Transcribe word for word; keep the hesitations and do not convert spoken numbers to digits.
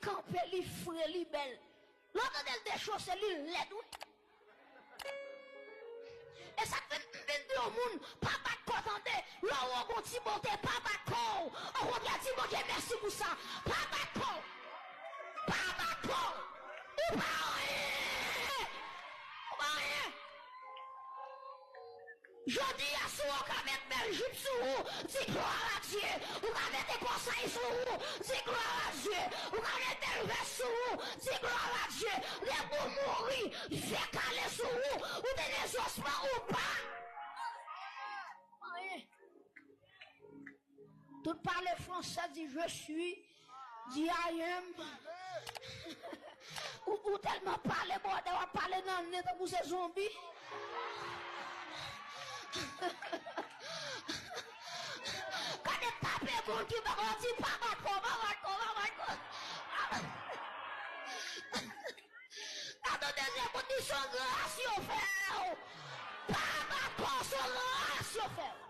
kanpe, li fre, li bèl. Lè w tande l dechose, li lèd, wi. E sa k fè m vin di yon moun, pa bat kò tande, lè w wè w gon ti bote, pa bat kò w. Okontrè, di Bondye mèsi pou sa. Pa bat kò w. Pa bat kò w. Ou pa anyen. Ou pa anyen. Jodi a, si w ka met bèl jip sou ou, di glwa a Dye. Ou ka mete kòsay sou ou, di glwa a Dye. Ou ka met bèl vès sou ou, di glwa a Dye. Depi w mouri, je kale sou ou, ou te gen zosman ou pa. Anyen. Tout pale fransè, di je suis, di I am. Ou, ou tèlman pale, bòdè, w ap pale nan nen tankou se zonbi. Gade tape moun ki bò kote w di pa bat kò, pa bat kò, pa bat kò. Gade dezyèm moun di se yon gras yo fè w. Pa bat kò, se yon gras yo fè w.